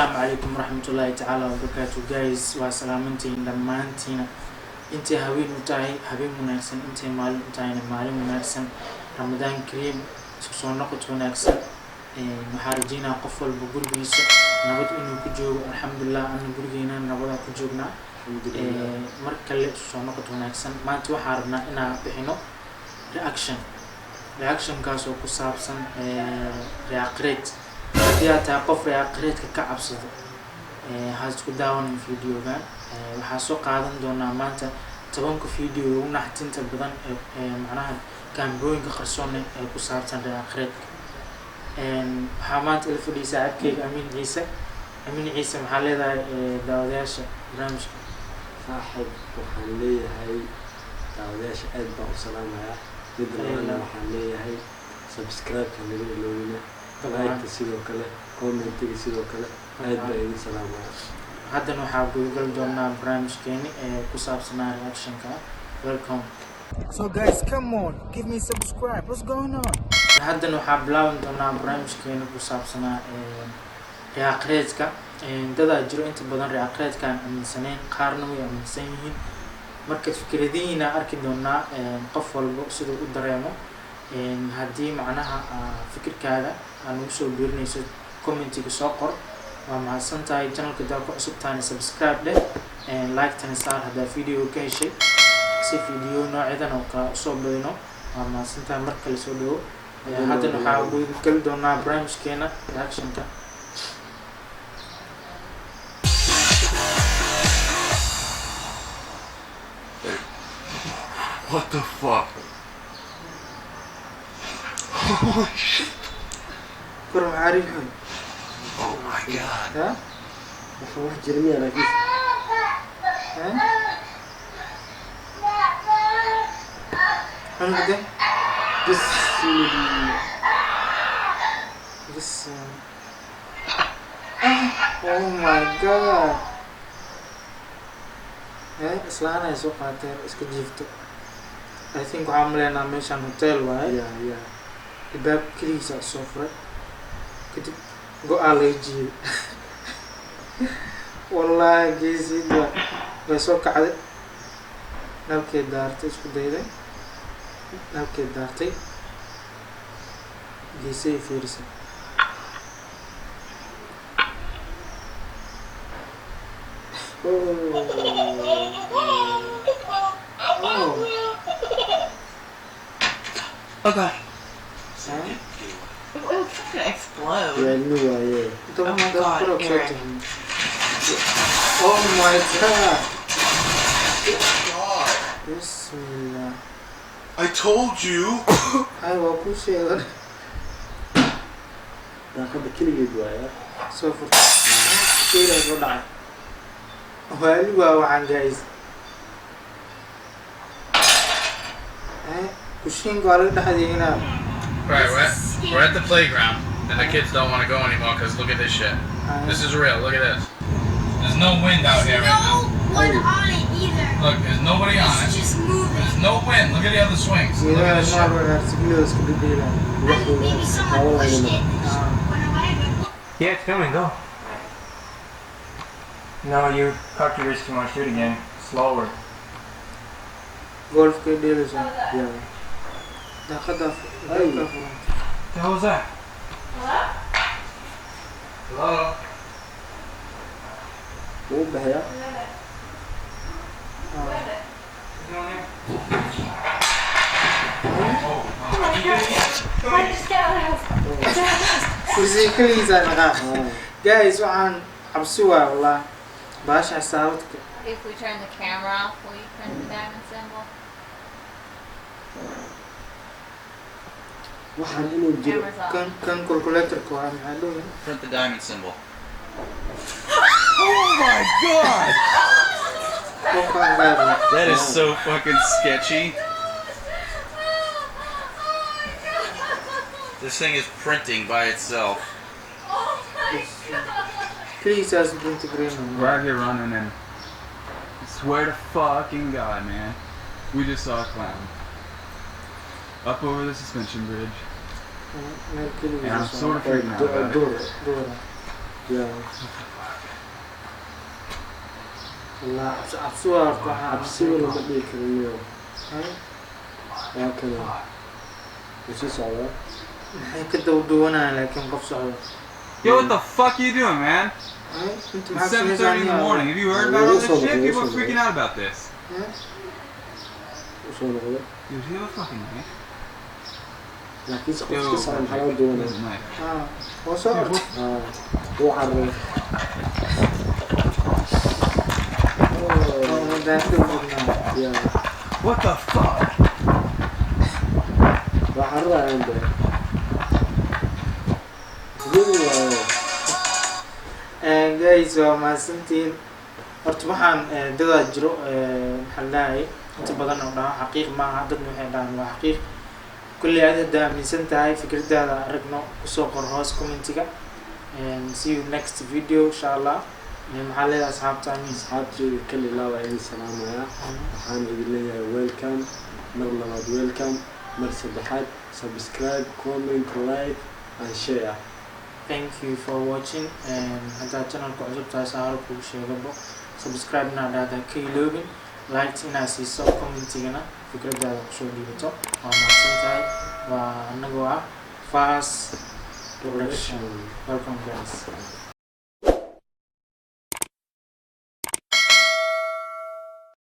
Asalaamu calaykum waraxmatullaahi tacaala wabarakaatu. Guys, waa salaamantihiin dhammaantiina. Intay haween u tahay, habeen wanaagsan. Intay maalin u tahayna, maalin wanaagsan. Ramadaan kariim, isku soo noqod wanaagsan. Waxaa rajeynaa qof walba gurigiisa nabad inuu ku joogo. Alxamdulilah, ana gurigeena nabadaa ku joognaa. Mar kale isku soo noqod wanaagsan. Maanta waxaan rabnaa inaan bixino reaction, reactionkaas oo ku saabsan reaqreed. Haddii aad tahay qof reaqreedka ka cabsado, ha isku daawanin videogan. Waxaa soo qaadan doonaa maanta 10-ka video ugu naxtinta badan ee macnaha kaamirooyinka qarsoon ee ku saabsan reaqreedka. Waxaa maanta ila fadhiyay saaxiibkeyga Amiin Ciise. Amiin Ciise, maxaa leedahay daawadayaasha barnaamijka? Saaxib, waxaan leeyahay daawadayaasha aad baan u salaamayaa. Midda labaadna, waxaan leeyahay subscribe-ka naga iloobina, like-ta sidoo kale, commentiga sidoo kale. Aad baa idin salaamaya. Haddana waxaa gudagali doonaa barnaamijkeeni ee ku saabsanaa reactionka. Welcome. So guys, come on, give me subscribe. What's going on? Haddana waxaa bilaaban doonaa barnaamijkeeni ku saabsanaa reaqreedka. Dadaa jiro inta badan reaqreedka aan aaminsaneyn, qaarna way aaminsan yihiin. Marka fikradihiina arki doonaa, qof walbo siduu u dareemo. Haddii macnaha fikirkaada aa nagu soo biirinayso, commentiga soo qor. Waa mahadsan tahay. Channelka hadaa ku cusub tahayna, subscribe dheh, like-tana saar haddaa video ka heshay, si video noocyadan oo kale usoo badino. Waa mahadsan tahay, mar kale soo dhawo. Haddana waxaa gudageli doonaa barnaamijkeena reactionka. What the fuck? Holy shit. Kor maxaa riixoy? Oh my God. Ya. Waxa wax jira miyaa laakiin? Eh? Cunuga de. Bismillah. This oh my God. Eh, islaan ay soo qaateen iska jiifto. I think waxaan maleynaa meeshaan hotel waaye. Ya. Albaab keligiisa soo furay, kadib go-aa laga jiiday. Wallaahi geesiid waa way soo kacday, nalkay daartay, isku dayday, nalkay daartay, geesay fiirisay. Oh. Okay. Huh? It would fucking explode. Waa ilmi waaye. Dab. Oh my Dab God, kor soo Eric. tahay. Oh my God. God. Bismillah. I told you. Ay, waa kuu sheegan. Daaqada keligeed waaya. Soo furtay, keela soo dhacay. Waali waa waxaan, guys. Eh, kushiinka waa laga dhex adeeginaa. Right, we're at the playground, and the kids don't want to go anymore because look at this shit. This is real. Look at this. There's no wind out here right No now. one on it either. Look, there's nobody on It's it. just moving. There's no wind. Look at the other swings. Look Geedaha at this ilmaha shit. lagu ciyaarta iska dhedheelaa. I think maybe someone pushed it and just went away. But Yeah, it's filming. Go. No, you cocked your wrist too much. Do it again. Slower. Golfkay dheelaysaa. Ya. Daaqada albaabkaa furan. The hell was that? Hello? Wuu u baxayaa. Is it on there? Just get out of the house. Get out of the house. Kursiga keligiisaa dhaqaaq. Guys, waxaan cabsi waay wallah, baasha xisaabadka. If we turn the camera off, will you print the diamond symbol? Waxaan inuu jiro. Camera's off. Kan calculatorka waa maxaa dhowin? Print the diamond symbol. Oh my God. Qofkaan gaarna. That is so fucking sketchy. This thing is printing by itself. Oh my God. Keligiisaas print gareynayo. We're out here running and swear to fucking God, man, we just saw a clown. Up over the suspension bridge. Meel And I'm keligiisa. sort of freaking out about it. Duur. Duura. Ya. Wallah, cabsi cabsi waa horta waxaa. Cabsiba lama dhihi kariniyo. Hay. Waa kana, wuu sii socdaa. Maxay ka daba duwanayaan laakiin qof socda? Yo, what the fuck you doing, man? Hay, inta It's maxaa 7:30 in the morning. Have you heard about all this shit? People are freaking out about this. Usoo noqday. Dude, do you have a fucking knife? Laakiinse qof Yo, iska socda maxaa laga Patrick, duwanaya? there's a knife. Ah, waa soo orday. Haa, wuu cararay. Oo, daafta u joognaa. Ya. What the fuck? Waa cararayaan de, sidee waaye? Guys, waa mahadsantihiin. Horta waxaan dadaa jiro, maxaa la dhahay, inta badan oo dhaha xaqiiq maaha, dadna waxay dhahaan waa xaqiiq. Kulley aad haddaa aaminsan tahay, fikradaada aragno, kusoo qor hoos commentiga. And see you next video, insha Allah. Maxaa leedahay asxaabta, Amiin? Asxaabteyda kal ilaa waa idin salaamayaa. Waxaan idin leeyahay welcome mar labaad, welcome mar saddexaad. Subscribe, comment, like and share. Thank you for watching, and haddaad channelka cusub tahay, saa hore kugu sheegabo, subscribe inaad dhahda ka iloobin, like inaad siiso, commentigana fikradaada kusoo dhiibato. Waa mahadsan tahay. Waa anagoo ah Fast Production. Welcome, guys.